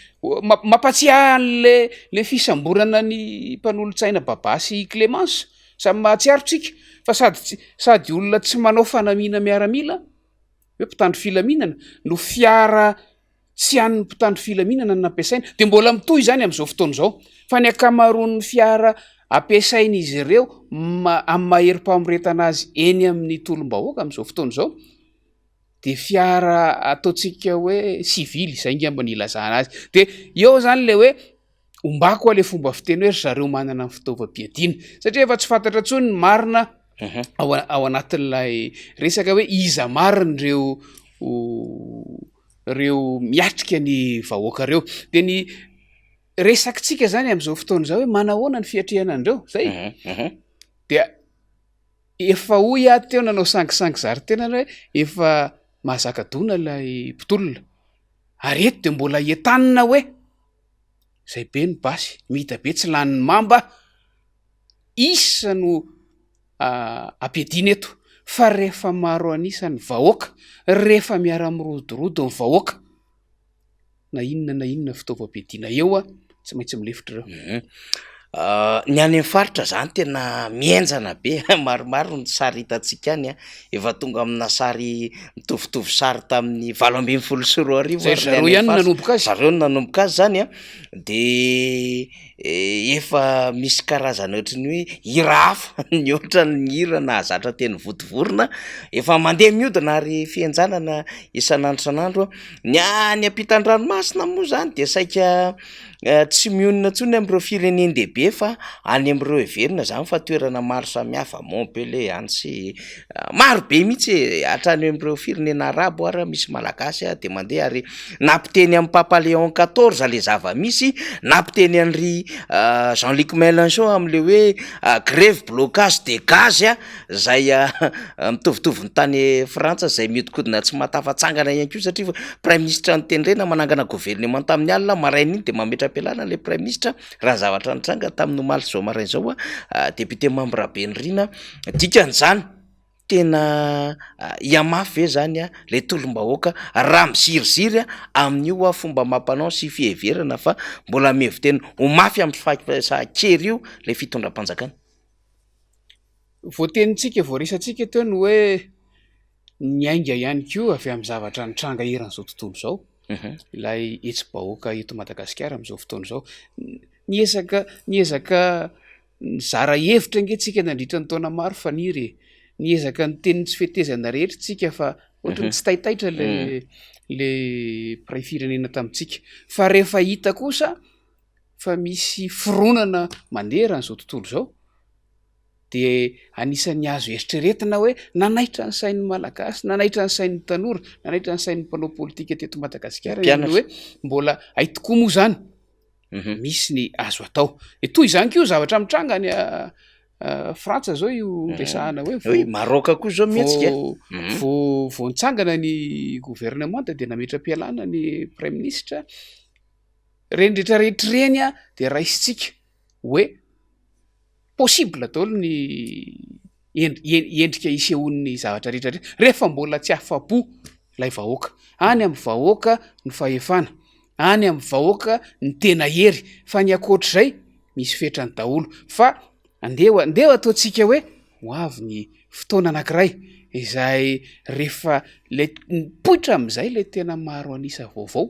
mampatsiahy an'le le fisamborana ny mpanolotsaina Baba sy Clemence, samy mahatsiaro tsika fa sady tsy sady olona tsy manao fanamiana miaramila hoe mpitandro filaminana no fiara tsy an'ny mpitandro filaminana no nampiasaina, de mbola mitohy izany amin'izao fotoana izao fa ny ankamaroan'ny fiara ampiasain'izy ireo ma- amin'ny maha herim-pamoretana azy eny amin'ny tolom-bahoaka amin'izao fotoana izao de fiara ataontsika hoe sivily, zay angamba no ilazana azy, de eo zany le hoe ombako aho le fomba fiteny hoe ry zareo manana ny fitaovam-piadiana satria efa tsy fantatra intsony ny marina ao a- ao anatin'ilay resaka hoe iza marina ireo reo miatrika ny vahoaka reo, de ny resakitsika zany am'izao fotoana izao hoe manahoana ny fiatrehana andreo zay dia efa hoy aho teo nanao sangisangy zary tenany hoe efa mahazaka dona ilay mpitolona ary eto de mbola entanina hoe zay be ny basy mita be tsy lanin'ny mamba isa no ampiadiana eto fa rehefa maro an'isa ny vahoaka, rehefa miara-mirodorodo ny vahoaka, na inona na inona fitaovam-piadiana eo, tsy maintsy milefitra ireo. Ny any amin'ny faritra zany tena mihenjana be, maromaro ny sary hitantsika any an, efa tonga amina sary mitovitovy sary tamin'ny 2018 Zay ary ry ny zareo any ihany amin'ny no faritra, nanomboka azy. zareo no nanomboka azy zany an, de Efa misy karazana ohatry ny hoe hira hafa mihoatra ny hira nahazatra teny Vontovorona, efa mandeha mihodina ary fihenjanana isan'andro isan'andro, ny any ampitan-dranomasina moa zany de saika tsy mionona intsony am'ireo firenen-dehibe fa any am'ireo heverina zany fa toerana maro samihafa, Montpellier, Annecy, maro be mihitsy e, hatrany am'ireo firenena arabo ara misy malagasy de mandeha ary Nampiteny an'i Papa Léon quatorze le zava-misy, nampiteny an'i Jean Luc Mélenchon am'le hoe grevy blocage dégage a, zay mitovitovy ny tany Frantsa zay mihodinkodina tsy mahatafatsangana ihany koa satria praiminisitra notendrena manangana governemanta amin'ny alina, maraina iny de mametra-pialana le praiminisitra, raha ny zavatra nitranga tamin'ny omaly sy zao maraina izao a, député membre Benirina, dikan'izany Tena hihamafy ve zany le tolom-bahoaka raha miziriziry amin'io fomba amam-panao sy fiheverana fa mbola mihevi-tena ho mafy amin'ny fampiasan-kery io le fitondram-panjakana? Voatenintsika, voaresantsika teo ny hoe niainga ihany koa avy amin'ny zavatra nitranga eran'izao tontolo izao ilay hetsi-bahoaka eto Madagasikara amin'izao fotoana izao. Niezaka, niezaka Nizara hevitra ange tsika nandritra ny taona maro Faniry e! Niezaka niteny ny tsy fetezana rehetra tsika fa ohatry ny tsy taitaitra le le mpiray firenena tamintsika. Fa rehefa hita kosa fa misy fironana mandeha eran'izao tontolo izao de anisan'ny azo eritreretina hoe nanaitra ny sain'ny Malagasy, nanaitra ny sain'ny tanora, nanaitra ny sain'ny mpanao politika teto Madagasikara ny hoe mbola hay tokoa moa zany. Misy ny azo atao. De toy izany koa zavatra mitranga any Frantsa zao io resahana hoe Oui, Maroc koa zao mihetsika. Vao vao nitsangana ny gouvernement de nametra-pialana ny praiminisitra. Reny rehetrarehetra ireny a de raisintsika hoe possible daholo ny endrika isehoan'ny zavatra rehetra rehetra rehefa mbola tsy afa-po ilay vahoaka. Any amin'ny vahoaka ny fahefana, Any amin'ny vahoaka ny tena hery fa ny ankoatr'izay misy fetrany daholo fa andeha andeha ataontsika hoe ho avy ny fotoana anankiray izay rehefa le mipoitra amin'izay le tena maro an'isa vaovao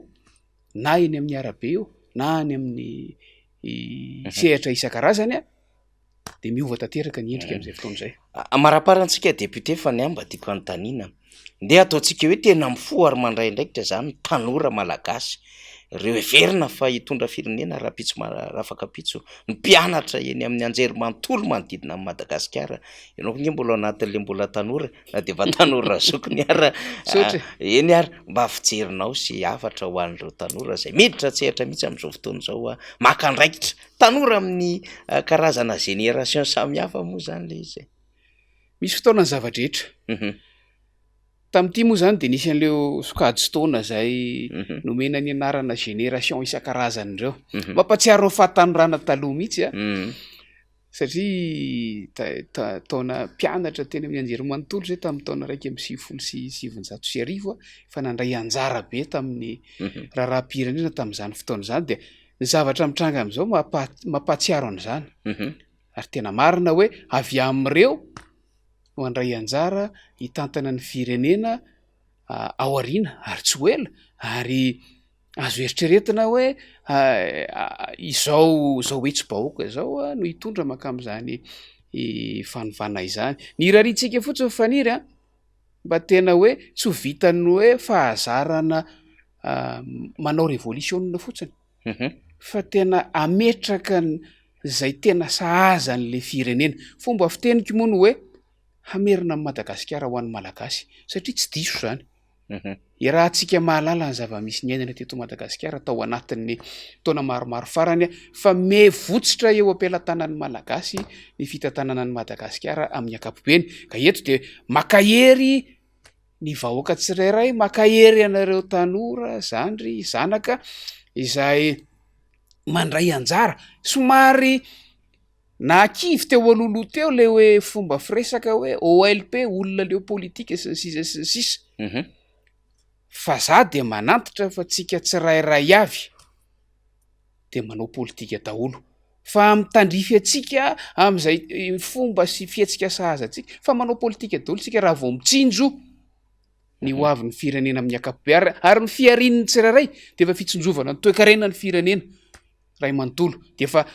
na eny amin'ny arabe io na any amin'ny sehatra isan-karazany a. dia miova tanteraka ny endrika amin'izay fotoana izay. Amaraparana antsika député fa ny ahy mba tiako hanontaniana, ndeha ataontsika hoe tena mifoha ary mandray andraikitra izany ny tanora malagasy, ireo heverina fa hitondra firenena rahampitso rahafakampitso, ny mpianatra eny amin'ny anjerimanontolo manodidina an'i Madagasikara, ianao koa nge mbola ao anatin'ilay mbola tanora e, na dia efa tanora zokiny ara, eny ary, mba fijerinao sy hafatra ho an'ireo tanora izay miditra an-tsehatra mihitsy amin'izao fotoana izao maka andraikitra. Tanora amin'ny karazana génération samihafa moa zany le izy e. Misy fotoana ny zava-drehetra. Tamin'ity moa zany de nisy an'ireo sokajin-taona zay nomena ny anarana génération isan-karazany ireo. Mampahatsiaro ny fahatanorana taloha mihitsy a. Satria ta- taona mpianatra teny amin'ny anjerimanontolo zay tamin'ny taona 1991 efa nandray anjara be tamin'ny raharaham-pirenena tamin'izany fotoana izany dia Ny zavatra mitranga amin'izao mampahatsiaro an'izany. Ary tena marina hoe avy amin'ireo no handray anjara hitantana ny firenena ao aoriana ary tsy ho ela. Ary azo eritreretina hoe izao izao hetsi-bahoaka izao no hitondra mankamin'izany fanovana izany. Ny irariantsika fotsiny Faniry a! mba tena hoe tsy ho vitan'ny hoe fahazarana manao revolisiona fotsiny fa tena ametraka izay tena sahaza an'le firenena. Fomba fiteniko moa ny hoe hamerina an'i Madagasikara ho an'ny Malagasy satria tsy diso izany. Iarahantsika mahalala ny zava-misy niainana teto Madagasikara tao anatin'ny taona maromaro farany fa miha-votsitra eo am-pelatanan'ny Malagasy ny fitantanana an'i Madagasikara amin'ny ankapobeny. Ka eto dia makahery ny vahoaka tsirairay, makahery anareo tanora, zandry, zanaka izay mandray anjara. Somary nahakivy teo alohaloha teo le hoe fomba firesaka hoe OLP, olona leo politika sy ny sisa sy ny sisa. Fa za dia manantitra fa tsika tsirairay avy dia manao politika daholo. Fa mitandrify antsika amin'izay fomba sy fihetsika sahaza antsika fa manao politika daholo tsika raha vao mitsinjo ny ho avin'ny firenena amin'ny ankapobeny. Ary, ary ny fiharian'ny tsirairay dia efa fitsinjovana ny toekarenan'ny firenena iray manontolo. Dia efa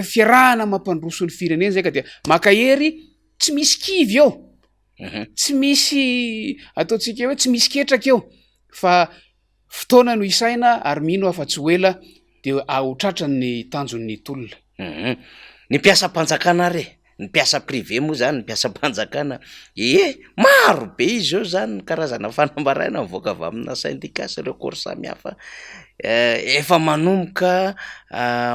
fiarahana mampandroso ny firenena zay ka dia makahery tsy misy kivy eo. Tsy misy ataontsika hoe tsy misy ketraka eo fa fotoana no isaina ary mino aho fa tsy ho ela dia ho tratra ny tanjon'ny tolona. Ny mpiasam-panjakana ary e, ny mpiasa privé moa zany, ny mpiasam-panjakana, ie, maro be izy eo zany ny karazana fanambarana mivoaka avy amina syndicat sy ireo corps samihafa, efa manomboka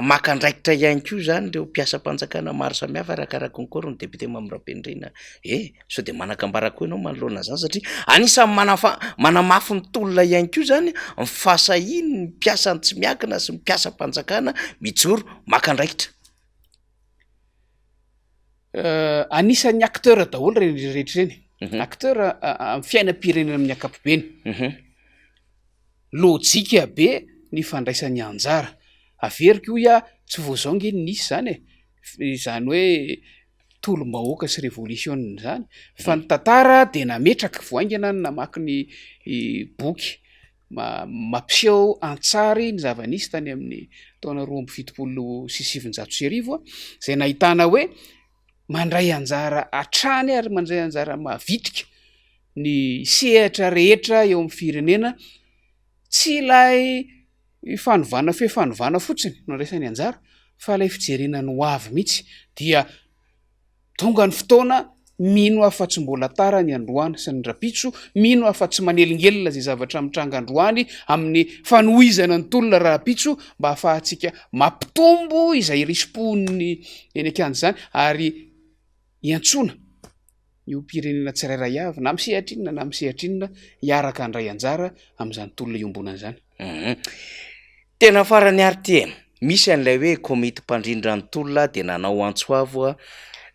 maka andraikitra ihany koa zany ireo mpiasam-panjakana maro samihafa arakaraka ny corps ny député Mamy Rabenirina. E! Sao dia manan-kambara koa ianao manoloana an'izany satria anisan'ny manafa- manamafy ny tolona ihany koa zany ny fahasahian'ny mpiasan'ny tsy miankina sy ny mpiasam-panjakana mijoro maka andraikitra. Anisan'ny acteur daholo ireny rehetra ireny, acteur amin'ny fiainam-pirenena amin'ny ankapobeny. Lojika be ny fandraisany anjara. Averiko hoy aho, tsy vao izao ange no nisy izany e, izany hoe tolom-bahoaka sy revolisiona izany fa ny tantara dia nametraka vao haingana ny namaky ny boky mampiseho an-tsary ny zava-nisy tany amin'ny taona 1972 izay nahitana hoe mandray anjara hatrany ary mandray anjara mavitrika ny sehatra rehetra eo amin'ny firenena tsy ilay fanovana fe fanovana fotsiny no andraisany anjara fa ilay fijerena ny ho avy mihitsy dia tonga ny fotoana mino aho fa tsy mbola tara ny androany sy ny rapitso, mino aho fa tsy manelingelina izay zavatra mitranga androany amin'ny fanohizana ny tolona rahampitso mba hahafahantsika mampitombo izay risi-pon'ny eny an-kianja izany ary iantsoana ny olom-pirenena tsirairay avy na amin'ny sehatra inona na amin'ny sehatra inona hiaraka handray anjara amin'izany tolona iombonana izany. Tena farany ary ity e! Misy an'ilay hoe komity mpandrindra ny tolona dia nanao antso avo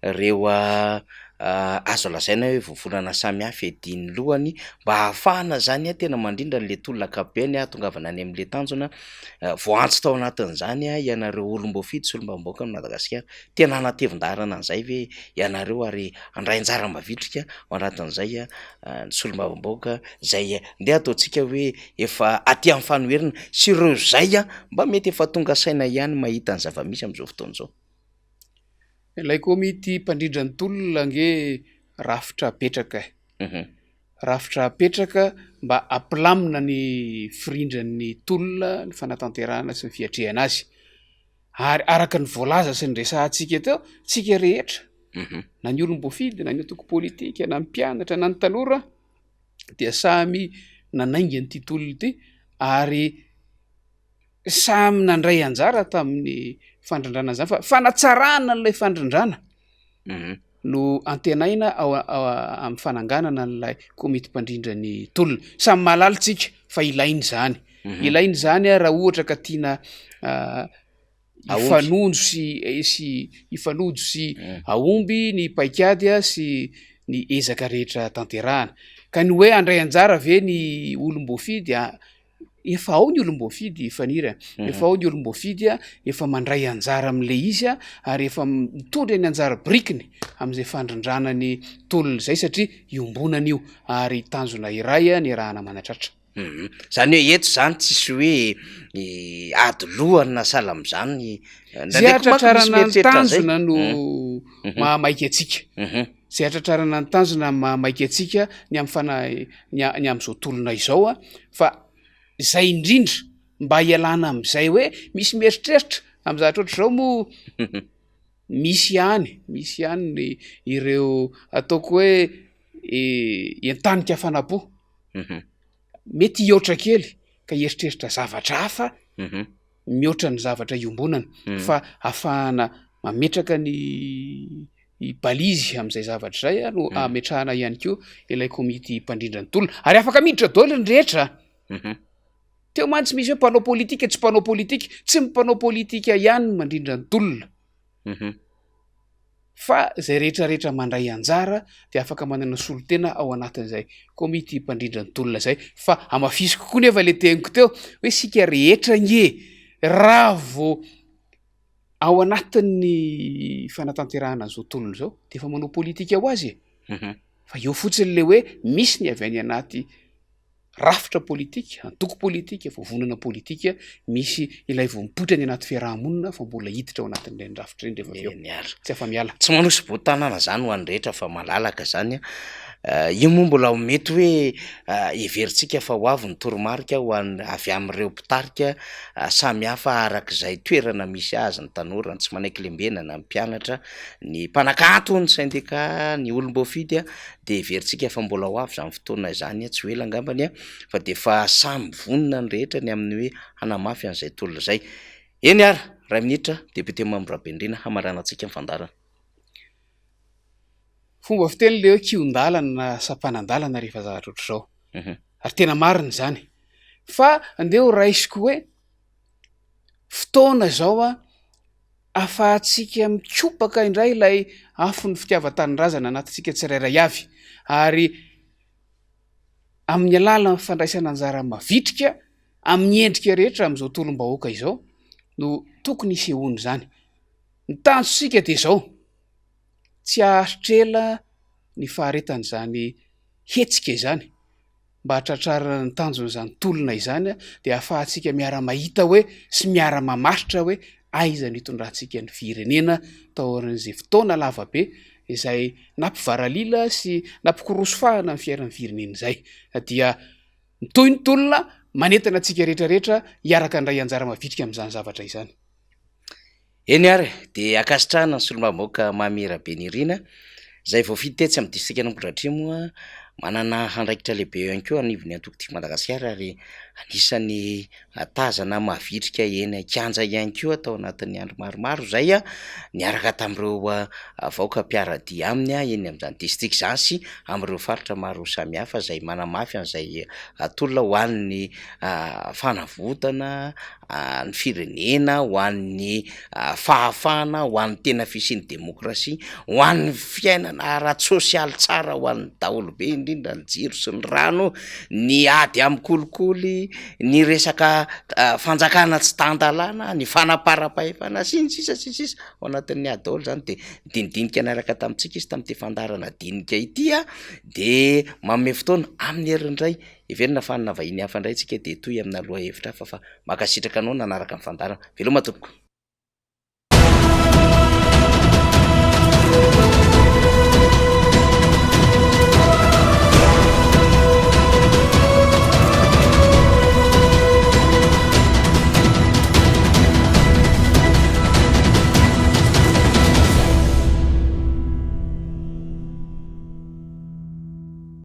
ireo. Azo lazaina hoe vovonana samihafa iadian'ny lohany mba hahafahana zany tena mandrindra an'le tolona ankapobeny hahatongavana any amin'le tanjona. Voaantso tao anatin'izany ianareo olom-boafidy solombavambahoakan'i Madagasikara. Tena hanatevin-daharana an'izay ve ianareo ary handray anjara mavitrika ao anatin'izay ny solombavambahoaka izay ndeha ataontsika hoe efa aty amin'ny fanoherana sy ireo izay mba mety efa tonga saina ihany mahita ny zava-misy amin'izao fotoana izao? Ilay komity mpandrindra ny tolona ange rafitra apetraka e. Rafitra apetraka mba hampilamina ny firindran'ny tolona, ny fanatanterahana sy ny fiatrehana azy. Ary araka ny voalaza sy ny resahantsika teo, tsika rehetra, na ny olom-boafidy, na ny antoko politika, na ny mpianatra, na ny tanora, dia samy nanainga an'ity tolona ity ary samy nandray anjara tamin'ny fandrindrana an'izany fa fanatsarana an'ilay fandrindrana no antenaina ao amin'ny fananganana an'ilay komity mpandrindra ny tolona. Samy mahalala isika fa ilaina izany. Ilaina izany raha ohatra ka tiana hifanonjo sy sy hifanojo sy hahomby ny paikady sy ny ezaka rehetra tanterahana. Ka ny hoe handray anjara ve ny olom-boafidy Efa ao ny olom-boafidy Faniry a, efa ao ny olom-boafidy a, efa mandray anjara amin'ilay izy a, ary efa mitondra ny anjara birikiny amin'izay fandrindrana ny tolona izay satria iombonana io ary tanjona iray niarahana manatratra. Izany hoe eto izany tsisy hoe ady loha na sahala amin'izany, Izay hatratrarana ny tanjona no mahamaika antsika, izay hatratrarana ny tanjona no mahamaika antsika ny amin'ny fana- ny ny amin'izao tolona izao a, fa izay indrindra mba hialana amin'izay hoe misy mieritreritra amin'ny zavatra ohatr'izao moa misy ihany, misy ihany ny ireo ataoko hoe entanika hafanam-po, mety hihoatra kely ka hieritreritra zavatra hafa mihoatra ny zavatra iombonana fa ahafahana mametraka ny balizy amin'izay zavatra izay no ametrahana ihany koa ilay komity mpandrindra ny tolona ary afaka miditra daholo ny rehetra. Teo mantsy misy hoe mpanao politika tsy mpanao politika, tsy ny mpanao politika ihany no mandrindra ny tolona. Fa izay rehetra rehetra mandray anjara dia afaka manana solontena ao anatin'izay komity mpandrindra ny tolona izay. Fa hamafisiko koa nefa le teniko teo hoe isika rehetra ange raha vao ao anatin'ny fanatanterahana an'izao tolona izao dia efa manao politika ho azy e. Fa eo fotsiny le hoe misy ny avy any anaty rafitra politika, antoko politika, vovonana politika, misy ilay vao mipoitra any anaty fiaraha-monina fa mbola hiditra ao anatin'ireny rafitra ireny rehefa avy eo. Eny ary. Tsy afa-miala. Tsy manosi-bohon-tanana izany ho an'ny rehetra fa malalaka izany an. Io moa mbola mety hoe heverintsika fa ho avy ny toromarika ho an'ny avy amin'ireo mpitarika samihafa arak'izay toerana misy azy, ny tanora, ny tsy manaiky lembenana, ny mpianatra, ny mpanakanto, ny sendika, ny olom-boafidy dia heverintsika fa mbola ho avy izany fotoana izany tsy ho ela angambany fa dia efa samy vonona ny rehetra ny amin'ny hoe hanamafy an'izay tolona izay. Eny ary, iray minitra, Député Mamy Rabenirina hamaranantsika ny fandaharana. Fomba fiteny ilay hoe kihon-dalana na sampanan-dalana rehefa zavatra ohatr'izao. Ary tena marina izany. Fa andeha ho raisiko hoe fotoana izao an, ahafahantsika mikopaka indray ilay afon'ny fitiavan-tanindrazana anatintsika tsirairay avy ary amin'ny alalan'ny fandraisana anjara mavitrika amin'ny endrika rehetra amin'izao tolom-bahoaka izao no tokony hisehoan'izany. Ny tanjontsika dia izao, tsy haharitra ela ny faharetan'izany hetsika izany. Mba hahatratrarana ny tanjon'izany tolona izany dia ahafahantsika miara-mahita hoe sy miara-mamaritra hoe aiza no hitondrantsika ny firenena taorian'izay fotoana lavabe izay nampivaralila sy nampikoroso fahana ny fiainan'ny firenena izay. Dia mitohy ny tolona, manentana antsika rehetra rehetra hiaraka handray anjara mavitrika amin'izany zavatra izany. Eny ary e, dia ankasitrahana ny solombavambahoaka Mamy Rabenirina izay voafidy tetsy amin'ny distrikan'Ambohidratrimo. Manana andraikitra lehibe ihany koa anivon'ny antoko Tiako Madagasikara ary anisan'ny tazana mavitrika eny an-kianja ihany koa tao anatin'ny andro maromaro izay niaraka tamin'ireo vahoaka mpiara-dia aminy eny amin'izany distrika izany sy amin'ireo faritra maro samihafa izay manamafy an'izay tolona ho an'ny fanavotana ny firenena, ho an'ny fahafahana, ho an'ny tena fisian'ny demokrasia, ho an'ny fiainana ara-tsosialy tsara ho an'ny daholobe indrindra ny jiro sy ny rano, ny ady amin'ny kolikoly, ny resaka fanjakana tsy tan-dalàna, ny fanaparam-pahefana sy ny sisa sy ny sisa, ao anatin'ny ady daholo zany de nidinidinika niaraka tamintsika izy tamin'ity fandaharana dinika ity a, de manome fotoana amin'ny heriny indray, heverina fa hanana vahiny hafa indray tsika de hitohy amina lohahevitra hafa fa mankasitraka anao nanaraka ny fandaharana, veloma tompoko.